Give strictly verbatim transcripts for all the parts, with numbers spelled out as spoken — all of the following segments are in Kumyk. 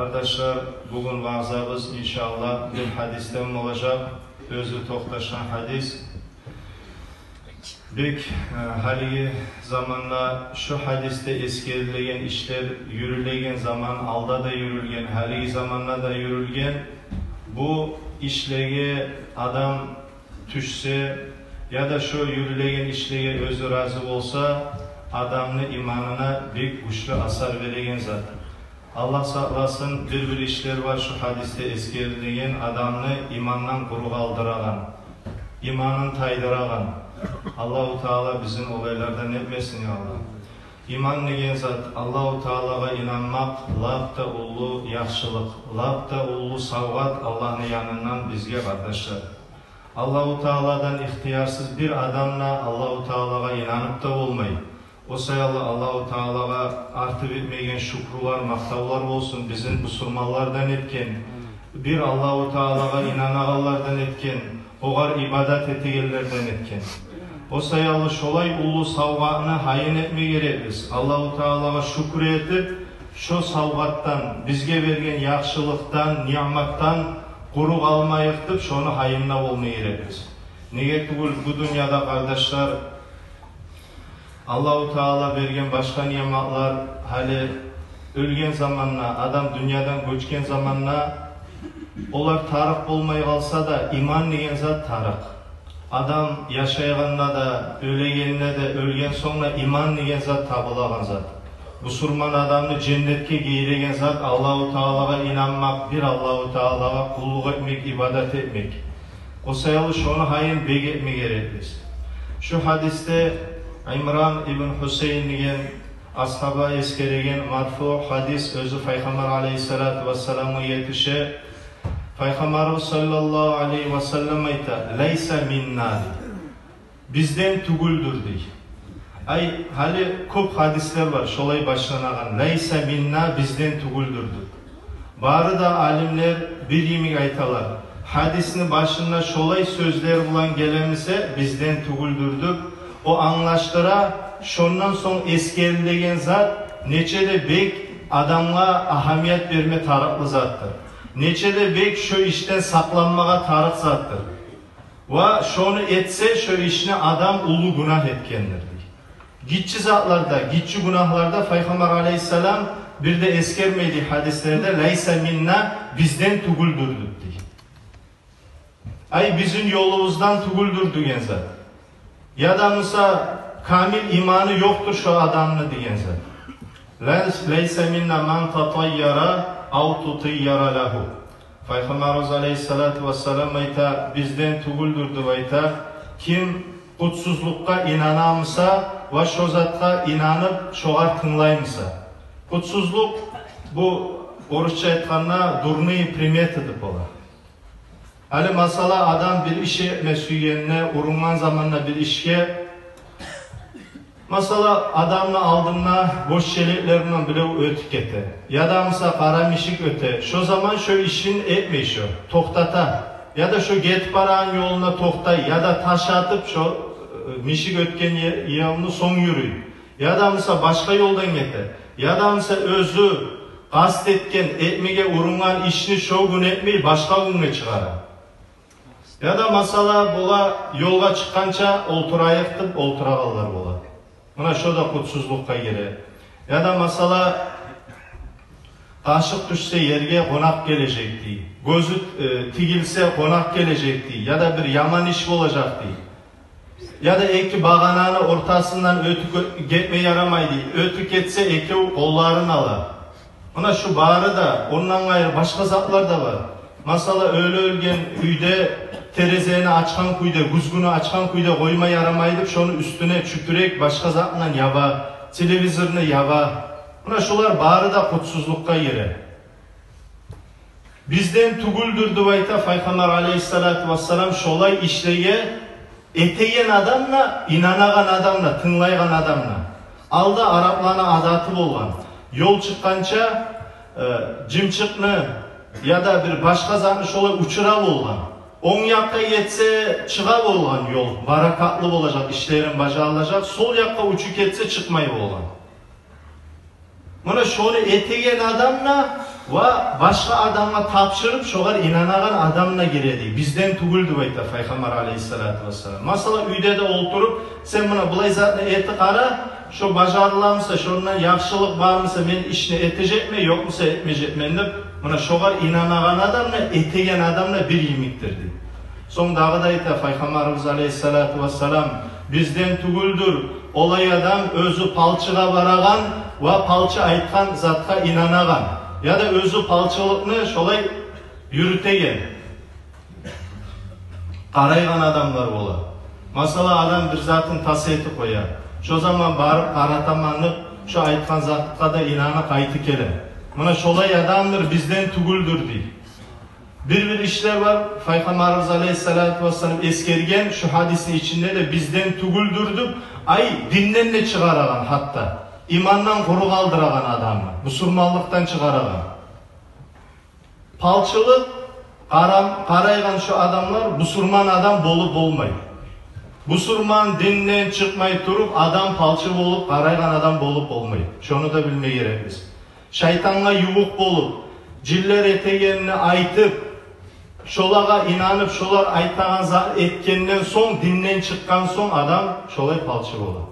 Къардашлар, бугюн ваъзабыз, иншааллагь, бир гьадисден болажакъ. Оьзю токъташгъан гьадис. Бек, э, гьалиги заманда шу гьадисде эсгерилеген ишлер юрюлеген заман, алда да юрюлген, гьалиги заманда да юрюлген. Бу ишлеге адам тюшсе, яда шо юрюлеген ишлеге оьзю рази болса, адамны иманына бек гючлю асар береген зат. Аллагь сакъласын, бир-бир ишлер бар шу гьадисде эсгерилеген, адамны имандан къуру къалдырагъан, иманын тайдырагъан. Аллагьу Таала бизин олайлардан этмесин, я Аллагь. Иман деген зат, Аллагьу Таалагъа инанмакъ, лап да уллу яхшылыкъ, лап да уллу савгъат Аллагьны янындан бизге, къардашлар. Аллагьу Тааладан ихтиярсыз бир адам да Аллагьу Таалагъа инанып да болмай. О саялы Аллагьу Таалагъа арты битмеген шюкюрлер, макътавлар болсун бизин бусурманлардан этген, бир Аллагьу Таалагъа инанагъанлардан этген, огъар ибадат этегенлерден этген. О саялы шолай уллу савгъатны гьайын этме герекбиз. Аллагьу Таалагъа шюкюр этип, шо савгъатдан, бизге берген яхшылыкъдан, ниъматдан къуру къалмайыкъ деп, шону гьайында болма герекбиз. Неге тюгюл бу дюньяда, къардашлар, Аллагьу Таала берген башгъа ниъматлар, гьали оьлген заманда, адам дюньядан гёчген заманда, олар тарыкъ болмай къалса да, иман деген зат тарыкъ. Адам яшайгъанда да, оьлегенде де, оьлген сонг да иман деген зат табулагъан зат. Бусурман адамны женнетге гийиреген зат Аллагьу Таалагъа инанмакъ, бир Аллагьу Таалагъа къуллукъ этмек, ибадат этмек. О саялы шону гьайын бек этме герекбиз. Шу гьадисде Имран ибн Гьусейн деген асгьаба эсгереген марфу гьадис, оьзю Пайхаммар алайгьиссалату вассаламгъа етише. Пайхаммарыбыз саллаллагьу алайгьи вассаллам айта: «Лайса минна», — дей. «Бизден тюгюлдюр», — дей. Ай, гьали кёп гьадислер бар шолай башланагъан: «Лайса минна», «Бизден тюгюлдюр», — деп. Бары да алимлер бир йимик айталар: гьадисни башында шолай сёзлер булан гелемисе, «Бизден тюгюлдюр», — деп, о англашдыра, шондан сонг эсгерилеген зат нече де бек адамгъа агьамият берме тарыкълы затдыр. Нече де бек шо ишден сакъланмагъа тарыкъ затдыр. Ва шону этсе, шо ишни адам уллу гюнагь этгендир, дей. Гиччи затларда, гиччи гюнагьларда Пайхаммар алайгьиссалам бир де эсгермей, дей, гьадислерде: «Лайса минна», «Бизден тюгюлдюр», — деп, дей. Ай, бизин ёлубуздан тюгюлдюр деген зат. Яда буса камил иманы ёкъдур шо адамны деген зат. «Лайс-, лайса минна ман татайяра ав тутайяра лагьу». Пайхаммарыбыз алайгьиссалату вассалам айта: «Бизден тюгюлдюр», — деп айта, ким къутсузлукъгъа инанамыса ва шо затгъа инанып, шогъар тынглаймыса. Къутсузлукъ — бу, орусча айтгъанда, дурные приметы деп бола. Гьали, масала, адам бир иш этме сюйгенде, урунгъан заманда бир ишге, масала, адамны алдында бош челеклер булан бирев оьтюп гете. Яда буса къара мишик оьте. Шо заман шо ишин этмей шо, токътата. Яда шо гетип барагъан ёлунда токътай, яда таш атып, шо, э, мишик оьтген е-, ёлну сонг юрюй. Яда буса башгъа ёлдан гете. Яда буса оьзю къаст этген, этмеге урунгъан ишни шо гюн этмей, башгъа гюнге чыгъара. Яда, масала, бола, ёлгъа чыкъгъанча олтурайыкъ деп олтурагъанлар бола. Муна шо да къутсузлукъгъа гире. Яда, масала, къашыкъ тюшсе ерге, къонакъ гележек дей. Гёзю, э, тигилсе, къонакъ гележек дей. Яда бир яман иш болажакъ дей. Яда эки багъананы ортасындан оьтюп гетме ярамай дей. Оьтюп гетсе, экев къолларын ала. Муна шу бары да, ондан къайры башгъа затлар да бар. Масала, оьлю оьлген уьйде терезени ачгъан кюйде, гюзгюню ачгъан кюйде къойма ярамай деп, шону уьстюне чюпюрек, башгъа затындан яба, телевизорну яба. Муна шулар бары да къутсузлукъгъа гире. «Бизден тюгюлдюр», — деп айта Пайхаммар алайгьиссалату вассалам шолай ишлеге этеген адам да, инанагъан адам да, тынглайгъан адам да. Алда арапланы адаты болгъан: ёл чыкъгъанча, э, жымчыкъны яда бир башгъа затны шолай учура болгъан. Онг якъгъа гетсе, чыгъа болгъан ёл, баракатлы болажакъ, ишлерин бажарылажакъ. Сол якъгъа учуп гетсе, чыкъмай болгъан. Муна шону этеген адам да Ва башгъа адамгъа тапшырып, шогъар инанагъан адам да гире дей. Бизден тюгюл деп айта Пайхаммар алейгьиссалату вассалам. Масала, уьйде де олтуруп, сен муна булай затны этип къара, шо бажарыламыса, шондан яхшылыкъ бармыса, мен ишни этежекмен, ёкъмуса этмежекмен деп, муна шогъар инанагъан адам да, этеген адам да бир йимикдир дей. Сонг дагъы да айта Пайхаммарыбыз алейгьиссалату вассалам: «Бизден тюгюлдюр олай адам, оьзю палчыгъа барагъан ва палчы айтгъан затгъа инанагъан, яда оьзю палчылыкъны шолай юрютеген, къарайгъан адамлар бола. Масала, адам бир затын тас этип къоя, шо заман барып къаратаман деп, шо айтгъан затгъа да инанып къайтып геле. Муна шолай адамдыр, бизден тюгюлдюр», — дей. Бир-бир ишлер бар, Пайхаммарыбыз алейгьиссалату вассалам эсгерген шу гьадисни ичинде де, бизден тюгюлдюр деп, ай, динден де чыгъарагъан, гьатта имандан къуру къалдырагъан адамны, бусурманлыкъдан чыгъарагъан. Палчылыкъ къарам-, къарайгъан шу адамлар бусурман адам болуп болмай. Бусурман динден чыкъмай туруп, адам палчы болуп, къарайгъан адам болуп болмай. Шону да билме герекбиз. Шайтангъа ювукъ болуп, жинлер этегенни айтып, шолагъа инанып, шолар айтагъан зат этгенден сонг, динден чыкъгъан сонг, адам шолай палчы бола.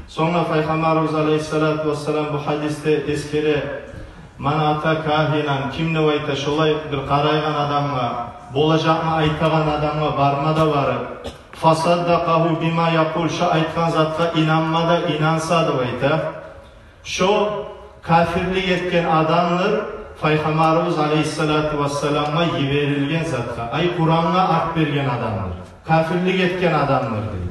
Сонг да Пайхаммарыбыз алейгьиссалату вассалам бу гьадисде эсгере: «Ман ата кагьинан», ким деп айта, шолай бир къарайгъан адамгъа, болажакъны айтагъан адамгъа барма да барып, «фасаддакъагьу бима якъул», шо айтгъан затгъа инанма да инанса деп айта, шо кафирлик этген адамдыр Пайхаммарыбыз алейгьиссалату вассаламгъа йиберилген затгъа, ай, Къурангъа арт берген адамдыр, кафирлик этген адамдыр дей.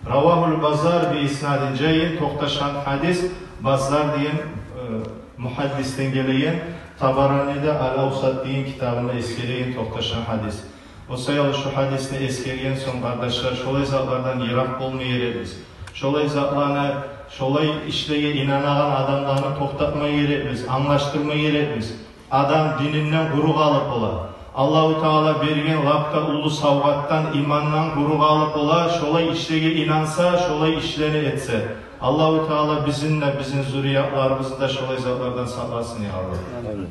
Равагьул Баззар би иснадин жаййин, токъташгъан гьадис, Баззар деген, э, мугьаддисден гелеген, Табарани де Ал-Авсат деген китабында эсгереген токъташгъан гьадис. О саялы шу гьадисни эсгерген сонг, къардашлар, шолай затлардан йыракъ болма герекбиз. Шолай затланы, шолай ишлеге инанагъан адамланы токътатма герекбиз, англашдырма герекбиз. Адам дининден къуру къалып бола. Аллагьу Таала берген лап да уллу савгъатдан, имандан къуру къалып бола, шолай ишлеге инанса, шолай ишлени этсе. Аллагьу Таала бизин де, бизин зурриятларыбызны да шолай затлардан сакъласын, я Аллагь. Амин.